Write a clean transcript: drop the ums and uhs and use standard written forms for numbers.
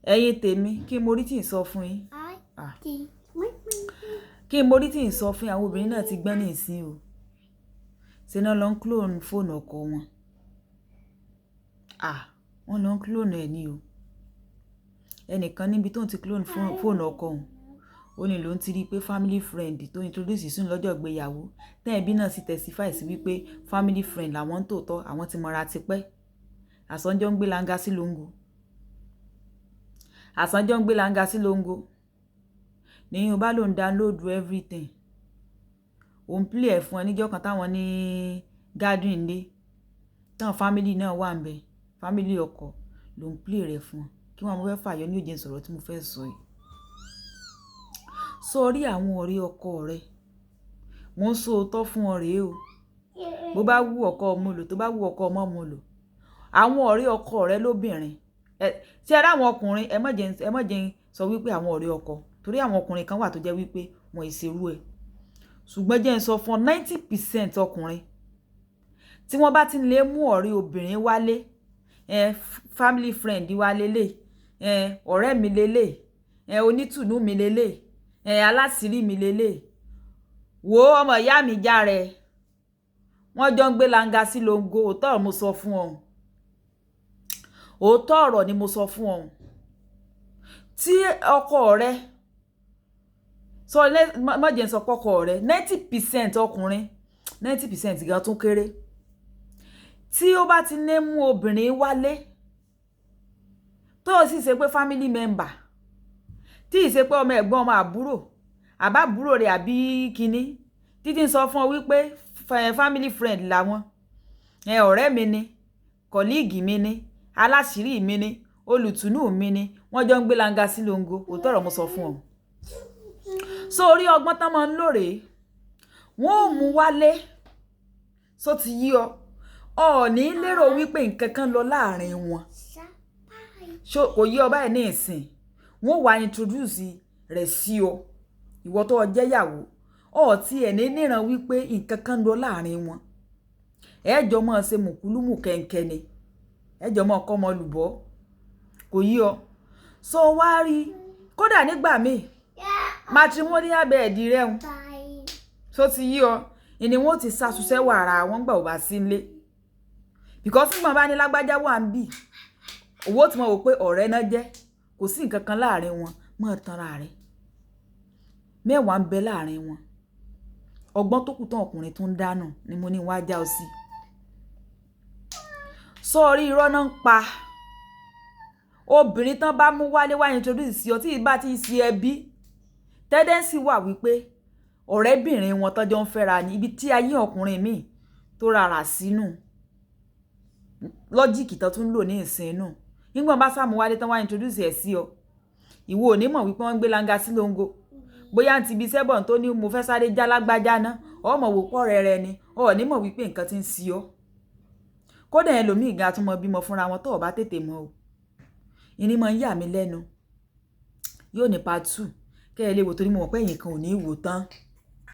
Ẹ̀yin tèmi, kí mo rí tí ń sọ fún yín. Ah. Kí mo rí tí ń sọ fún yín, àwọn obìnrin náà ti gbọ́n ní ìsín o. Ṣé náà lọ ń clone fóònù ọkọ wọn? Ah, wọ́n lọ ń clone ẹ̀ ní o. Ẹnìkan níbi tó ń ti clone fóònù ọkọ òun, ó ní ló ń ti rí pé family friend tó introduce sùn lọ́jọ́ ìgbéyàwó, tẹ́ ẹbí náà sì testify sí wípé family friend làwọn ń tòótọ́, àwọn ti mọra tipẹ́. Àsánjọ́ ń gbé langa sí lóńgò. Àsánjọ́ ń gbé langa sí lóńgò. Níyùn bá lòun download everything. Òun play ẹ̀ fún ẹ níjọ́ kan táwọn ní gathering lé. Táwọn family náà wà ńbẹ̀. Family ọkọ ló ń play rẹ̀ fún wọn. Kí wọ́n mo fẹ́ fàyọ ní òjé sọ̀rọ̀ tí mo fẹ́ sọ yìí. Sọ rí àwọn ọ̀rẹ́ ọkọ rẹ. Mo ń sọ òótọ́ fún ọ rèé o. Bó bá wù ọkọ mo lò, tó bá wù ọkọ ọmọ mo lò. Àwọn ọ̀rẹ́ ọkọ rẹ lóbìnrin. Ẹ ṣé ẹ rí àwọn ọkùnrin, ẹ má jẹ́ sọ wípé àwọn ọ̀rẹ́ ọkọ, torí àwọn ọkùnrin kan wà tó jẹ́ wípé wọn ì ṣerú ẹ. Ṣùgbọ́n jẹ́ n sọ fún ọ, 90% ọkùnrin tí wọ́n bá ti lè mú ọ̀rẹ́ obìnrin wálé, ẹ family friend wa lélẹ̀, ẹ ọ̀rẹ́ mi lélẹ̀, ẹ onítùnú mi lélẹ̀, ẹ aláṣìírí mi lélẹ̀. Wo ọmọ ìyá mi já rẹ. Wọ́n jọ ń gbé langa sí lóńgò. Òótọ́ ọ̀rọ̀ mo sọ fún ọ. Òótọ́ ọ̀rọ̀ ni mo sọ fún ọ. Tí ọkọ rẹ sọ, má jẹ́ n sọ pé ọkọ rẹ, 90% ọkùnrin, 90% gan tún kéré. Tí ó bá ti ní mú obìnrin wálé, tó sì ṣe pé family member, tí ì ṣe pé ọmọ ẹ̀gbọ́n, ọmọ àbúrò, àbábúrò rẹ̀ àbí kinní, títí ń sọ fún ọ wípé family friend làwọn, ẹ ọ̀rẹ́ mi ni, colleague mi ni, aláṣìírí mi ni, olùtùnú mi ni, wọ́n jọ ń gbé langa sí lóńgò. Òótọ́ ọ̀rọ̀ mo sọ fún ọ. So orí ọgbọ́n tán máa ń lò rèé, wọ́n ò mú wálé. So ti yí ọ, ọ ní lérò wípé nǹkan kan lọ láàrin wọn. Kò yí ọ báyìí ní ìsìn? Wọ́n wá introduce rẹ̀ sí ọ, ìwọ tó o jẹ́yàwó, ọ tí ẹ̀ ní níran wípé nǹkan kan lọ láàrin wọn. Ẹ jọ máa ṣe mùkúlùmù kẹ̀ǹkẹ̀ ni, ẹ jọ máa kọ́ ọmọ lùbọ́. Kò yí ọ? So wá rí, kódà nígbà míì, matrimonial bed rẹ̀ ń so ti yí ọ, ìní wọn ti ṣàṣùṣẹ́ wà ara wọn gbà ò bá sí nílé, because nígbà bá ní lágbájá wà ń bì, owó tí mo wò pé ọ̀rẹ́ náà jẹ́, kò sí nǹkan kan láàrin wọn. Mọ́ tanra rẹ̀, mẹ́wàá ń bẹ láàrin wọn. Ọgbọ́n tó kù tán ọkùnrin tó ń dánù ni mo ní wá já ọ sí. Sọ́ọ́rí, irọ́ náà ń pa. Obìnrin tán bá mú wálé wá introduce sí ọ, tí ìbá ti ṣe ẹbí, tendency wà wípé ọ̀rẹ́bìnrin wọn tọ́jọ́ ń fẹ́ra ní ibi tí ayé ọkùnrin míì tó rárá sínú logic tó tún lò ní ìsìn inú. Nígbà bá sàmú wálé tán wá introduce ẹ̀ sí ọ, ìwọ ò ní mọ̀ wípé wọ́n ń gbé langa sí lóńgò. Bóyá ti ibi sẹ́bọ̀n tó ní mo fẹ́ sáré já lágbájá ná, ọmọ wò pọ̀ rẹ̀ rẹ ni, ọ ní mọ̀ wípé nǹkan ti ń sí ọ. Kódà ẹlòmíì gan tún mọ bímọ fúnra wọn tó o bá tètè mọ̀ o. Ìní máa ń yà mí lẹ́nu. Yóò ní part two kẹ́ ẹ lè wò, torí mo mọ̀ pé ẹ̀yin kan ò ní wò tán.